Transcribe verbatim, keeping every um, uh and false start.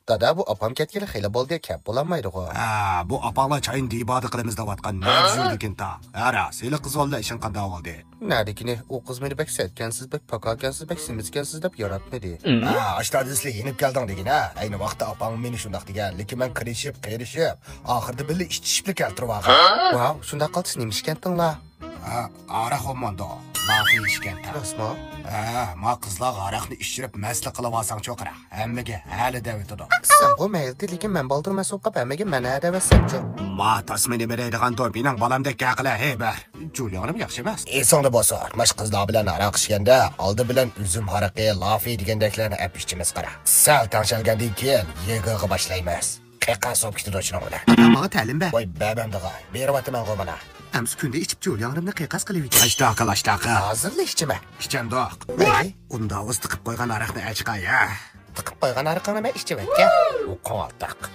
دادا، بۇ ئاپام كەتكىلى خېلى بولدى، كەپ بولالمايدىغۇ. ھە، بۇ ئاپاڭلار چاينى دىبادا قىلىمىز دەۋاتقان نەدە يۈرىدىكىن تا. ھەرە، سىلى قىز بالىلار ئىشىڭ قانداق بولدى؟ نەدىكىنى، ئۇ قىز مېنى بەك سەتكەنسىز، بەك پاكاركەنسىز، بەك سېمىزكەنسىز دەپ ياراتمىدى. ھە، ئاشتا دېسىلى يېنىپ كەلدىڭ دېگىنە. ئەينى ۋاقىتتا ئاپاڭ مېنى شۇنداق دېگەن، لېكىن مەن قېرىشىپ، قېرىشىپ، ئاخىرىدا بىللە ئىچىشىپلا كەلتۈرۈۋالغان. ۋاۋ، شۇنداق قىلسا نېمە ئىشكەنتىڭلار؟ ھە، ھاراق بولمامدۇ؟ لافى ئىچكەنتەڭ. راستمۇ؟ ھە، ما قىزلارغا ھاراقنى ئىچۈرۈپ مەستلا قىلىۋالساڭچۇ قارا. ھەممىگە ھەلە دەۋېتىدۇ. سەن بۇ مەيلىدى، لېكىن مەن بالدۇر مەسئۇل قاپ ھەممىگە مەن ھە دەۋەتسەمچۇ؟ ما تاسما نېمە دەيدىغاندۇ، مېنىڭ بالامدەك گەقىلە، ھەي بەر. جۇلياڭنىمۇ ياخشى ئەمەس. ئېسىڭدە بولسۇن، ماش قىزلار بىلەن ھاراق ئىچكەندە، ئالدى بىلەن ئۈزۈم ھارىقى، لافى دېگەندەكلەرنى ئەپ ئىچىمىز قارا. سەل تەڭشەلگەندىن كېيىن يىغىغا باشلايمىز. قېقاس بولۇپ كېتىدۇ شۇنىڭ بىلەن. ئاتا، ماڭا تەلىم بەر. ۋاي، بەرمەمدىغاي. بېرىۋاتىمەنغۇ مانا. ئەمسە كۈندە ئىچىپ جۇلياڭنىمنى قېقاس قىلىۋېتىڭ. ئاشتاق قىل، ئاشتاق قىل. ھازىرلا ئىچىمەن. ئىچەمدۇق. ۋاي. ئۇنداق بولسا تىقىپ قويغان ھاراقنى ئەچىقاي، ھە. تىقىپ قويغان ھاراقىڭنى مەن ئىچىۋەتكەن. ئۇ قوڭالتاق.